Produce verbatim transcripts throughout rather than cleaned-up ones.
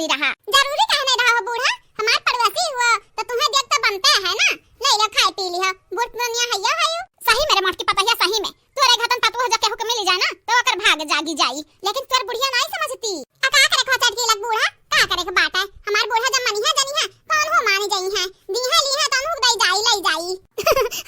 रहा। जरूरी काहे नहीं रहा हो बूढ़ा, हमार पड़ोसी हुआ तो तुम्हें देख तो बनते है ना। ले लो, खाए पी लिहो, बूढ़ पुरनिया है यो, है यो। सही मेरे मोटकी पतोहिया, सही में तोरे घतन पतोह जो केहू के मिल जाए ना तो ओकर भाग जागी जाई, लेकिन तोर बुढ़िया नहीं समझती। आ का करे खो चटकी लग बूढ़ा, का करे के बात है? हमार बूढ़ा जब मनी है जनी है, कौन हो माने जाई है? दी है ली है तो अनहुक दई जाई, लई जाई।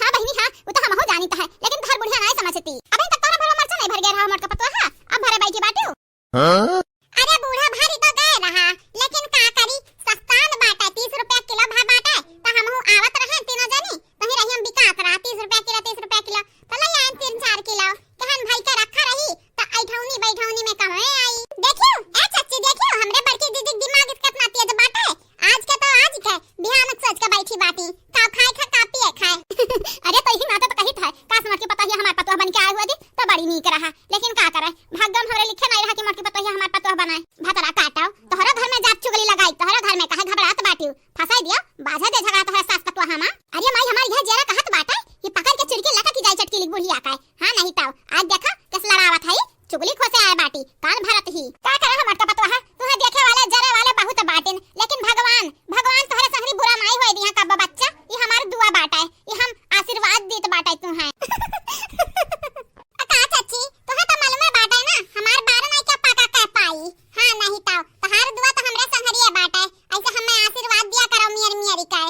हाँ बहिनी हाँ, वो तो हमहू जानी तो है, लेकिन तोहर बुढ़िया नहीं समझती। अबे तक तोरा भरो मरचा नहीं भर गया रहा मोटका पतोहा, अब भरे बैठी बाटू। हाँ? अरे बूढ़ा भारी तो गए रहा, लेकिन का करी, सस्तान बाटे, तीस रुपया किलो भा बाटे, तो हमहू आवत रहे तीनों जनी, तो ही रही हम बिकात रहा, तीस रुपया किलो, तीस रुपया किलो, तो ले आए तीन चार किलो, कहन भाई के रखा रही, तो ऐठौनी बैठौनी में कमे आई। देखियो, ए चच्ची, देखियो, हमरे बड़की दीदी के दिमाग कितना तेज बाटे, आज के तो आज के, बिहान के सोच के बैठी बाटी, का खाए खा, का पिए खाए। अरे तो यही नाते तो कही था, काश मोटकी पतोहिया हमार पतोह बन के आए हुआ दी, तो बड़ी नीक रहा, लेकिन का करे, भाग्य में हमरे लिखे नहीं रहा कि मोटकी पतोहिया हमार पतोह बनाए। भतरा काटो, तोहरो घर में जात चुगली लगाई, तोहरो घर में काहे घबरात बाटियो, फंसाई दियो, बाझे दे झगड़ा तोहरा सास पतोह हमा। अरे माई हमार यह जेरा कहत बाटे कि पकड़ के चिड़के लटक जाई चटकीली बुढ़िया का। हाँ नहीं तो, आज देखा, कस लड़ावत है, चुगली खोसे आए बाटी, कान भरत ही। का करे हमर का पतोह, तुहे देखे वाले, जरे वाले बहुत बाटिन, लेकिन भगवान, भगवान तोहरे संगरी बुरा नहीं होए दिया कब बच्चा, ये हमार दुआ बाटे, ये हम आशीर्वाद दीत बाटे तुहे। आ का चाची, तोहे तो मालूमे बाटे ना, हमार बारह नाई के पाका कह पाई। हाँ, नहीं तो, तोहार दुआ तो हमरे संगरिये बाटे, ऐसे हमें आशीर्वाद दिया करो मियर मियरी का।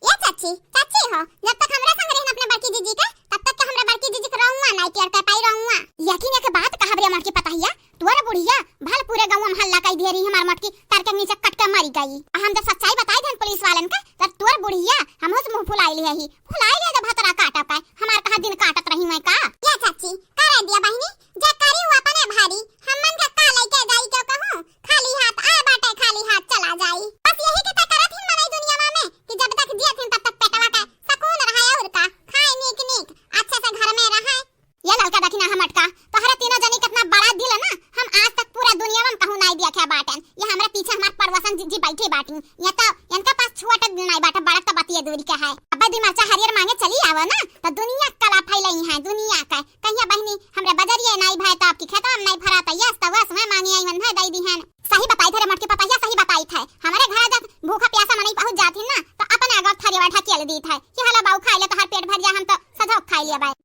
ये चाची, चाची हो, जब तक हमरे संग रहन अपने बड़की जीजी के, तब तक के हमरे बड़की जीजी के रउआ नाई प्यार कह पाई रउआ। यकीन एक बात कहब रे मोटकी पतोहिया, तोर बुढ़िया भल पूरे गाँव में हल्ला कई दिए रही, हमार मोटकी तर के नीचे कट के मरी गई। आ हम जब सच्चाई बताई देन पुलिस वालन के, तब तोर बुढ़िया हमहू से मुँह फुलाई लिहे ही, फुलाई लिहे जब भतरा काटा पाए, हमार कहाँ दिन काटत रही मैं का? या चाची, करे दिया बहिनी, जे करी वो अपने भारी, हमन के का लइके जाई क्यों कहूँ? खाली हाथ आए बाटे, खाली हाथ चला जाई। बस यही के तो करत हिन मनई दुनिया में कि जब तक जियत हिन तब तक पेटवा के सुकून रहे और का, खाए नीक नीक, अच्छे से घर में रहे। ये ललका दखिना हमटका, तोहरा तीनों जनी कितना बड़ा दिल है ना, हम आज तक पूरा दुनिया में कहूँ नाई दिया क्या बाटन। ये हमरा पीछे हमार पड़ोसन जी, जी बैठी बाटी, ये तो इनका पास छुआटा दिल नाई बाटे, बड़ा तो बतिये दूरी का है। अब दी मरचा हरियर मांगे चली आवा ना, तो दुनिया कला फैलई है, दुनिया का। कहिया बहिनी, हमरे बजरिये नाई भय तो आपकी खेतवा में नाई भरा, तो यस तो वस में मांगे आई मन भय दई दी हैं। सही बताई थे रे मोटकी पतोहिया, सही बताई थे। हमारे घर जब भूखा प्यासा मनई पहुंच जात ही ना, तो अपने आगे थरिया ढकेल दी थे कि हला बाऊ खाई ले, तोहर पेट भर जा, हम तो सजो खाई लिया बाई।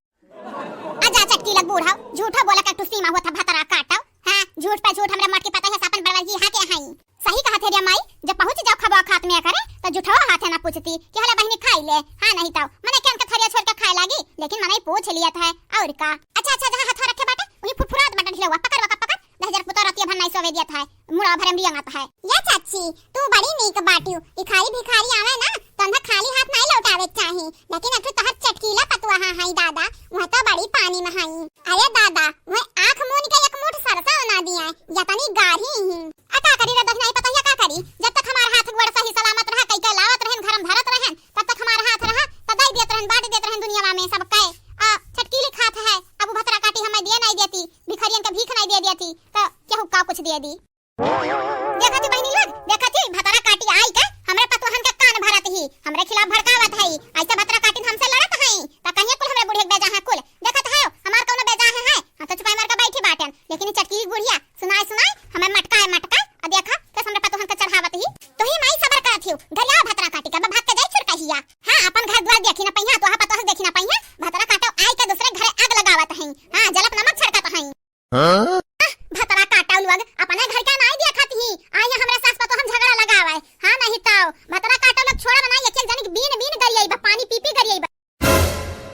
आ जा चटकी लग बूढ़ा, झूठो बोला के तू सीमा होत है भतरा काटो। हाँ, झूठ पे झूठ हमरे मोटकी पतोहिया से अपन बड़वा जी हाँ के हई। सही कहा थे रे माई, जब पहुंच जाओ खबा खात में करे, तो झूठवा हाथे ना पूछती कि हला बहिनी खाई ले, हाँ नहीं तो। मने के उनके थरिया छोड़ के खाए लागी, लेकिन मनई पूछ लिया था, और का। अच्छा, अच्छा, जहाँ हथवा रखे बाटे, वही फुरफुरात बाटे ढिलवा, पकड़ वका पकड़, दह हजार पुतो रतिया भर नहीं सोवे दिया था, मुड़ा भरे में रियंगात है। ये चाची, तू बड़ी नीक बाटियो, भिखारी भिखारी आवे ना, तो उन्हें खाली हाथ नहीं लौटावे के चाही, लेकिन अब तू तोहर चटकीला पतोहा हाई दादा, वह तो बड़ी पानी में हाई। अरे दादा, वह आँख मून के एक मुठ सरसा ना दिया, यतनी गाढ़ी ही। आ का करी रे दखिनाई पतोहिया, का करी? जब तक हमार हाथ गोड़ सही सलामत रहा, कई के लावत रहन, घर में धरत रहन, तब तक हमार हाथ रहा, त दई देत रहन, बांट देत रहन दुनिया में सब कहे। आ चटकीली खात है, अब भतरा काटी हमें दिए नहीं देती, भिखरियन के भीख नहीं दे देती, तो केहू का कुछ दे दी। देखा थी बहिनी लोग, देखा थी भतरा काटी आई के हमरे पतोहन के कान भरत ही, हमरे खिलाफ भड़कावत है, ऐसे भतरा काटिन हमसे लड़त है, त कहिए कुल हमरे बुढ़िया के बेजा है कुल। देखत है, हमार कौनो बेजा है, है? हम तो चुपाई मार के बैठी बाटेन, लेकिन ई चटकीली बुढ़िया सुनाए सुनाए हमें मटकाए मटकाए, आ देखा, कस हमरे पतोहन के चढ़ावत ही। तो ही माई सबर करत हियो, गरिया भतरा काटी के, अब भाग के जाई छुरकहिया। हाँ, अपन घर द्वार देखी ना पहिया, तोहा पतोह देखी ना पहिया, भतरा काटो आई के दूसरे घरे आग लगावत हैं। हाँ, जलत नमक छिड़कत हैं। हाँ? आह, भतरा काटो लोग, अपने घर के नाई देखत ही, आई है हमरे सास पतोह हम झगड़ा लगावे। हाँ, नहीं तो, भतरा काटो लोग छोड़ा बनाई, एक एक जनी के बीन बीन गरियाई बा, पानी पी पी गरियाई बा।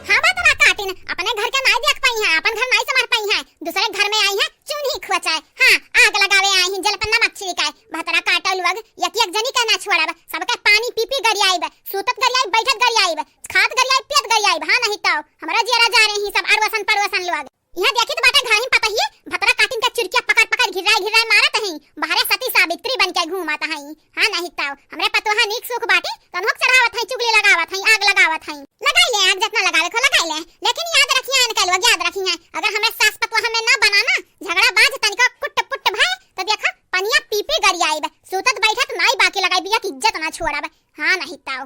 हाँ, भतरा काटिन, अपने घर के नाई देख पाई हैं, अपन घर नाई संभाल पाई हैं, दूसरे घर में आई हैं, चूल्ही खोचाए, हाँ, आग लगावे आई हैं, जल पर नमक छिड़काए। भतरा काटो लोग, एक एक जनी के ना छोड़ब, सबके पानी पी पी गरियाइब, सूतत गरियाइब, बैठत गरियाइब, खात गरियाइब, पियत गरियाइब। हाँ, नहीं तो, हमरा जियरा जा रही सब अड़ोसन पड़ोसन लोग। यहाँ देखी तो बाटे घर ही पतहिए, भतरा काटिन के चिड़किया पकड़ पकड़ घिर्राए घिर्राए मारत हैं, बाहरे सती सावित्री बन के घूमत हैं। हाँ, नहीं तो, हमरे पतोहा नीक सुख बाटी, तनहुक चढ़ावत हैं, चुगली लगावत हैं, आग लगावत हैं। लगाई ले आग, जितना लगावे को लगाई ले, लेकिन याद रखिए, इनके लोग याद रखिए, अगर हमरे सास पतोहा में ना बनाना, झगड़ा बाज तनिको कुट पुट भय, तो देखा, पनिया पी पी गरियाइब, सूतत बैठत नाई बाकी लगाई बिया की इज्जत ना छोड़ब। हाँ, नहीं तो।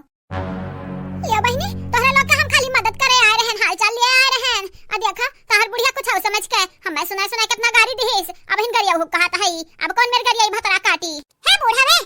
यो बहिनी, तोहरा लोग के हम खाली मदद करे आए रहन, हाल चाल लिए आए रहन। आ देखा, तोहर बुढ़िया कुछ और समझ के, हमें सुनाए सुनाए कितना गारी दिहिस, अब हिन गरिया हुक कहत है, अब कौन मेर गरिया भतरा काटी? हे बूढ़ा रे,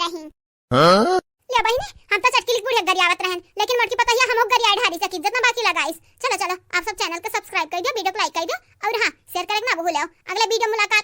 अही। हाँ? ले बहिनी, हम तो चटकिली के बुढ़िया गरियावत रहन, लेकिन मोटकी पतोहिया हमहू गरियाए ढारी सकी, जितना बाकी लगाइस। चलो, चलो, आप सब channel के subscribe कर दियो, video को like कर दियो, और हाँ, share करे के ना भूलो। अगले video मुलाकात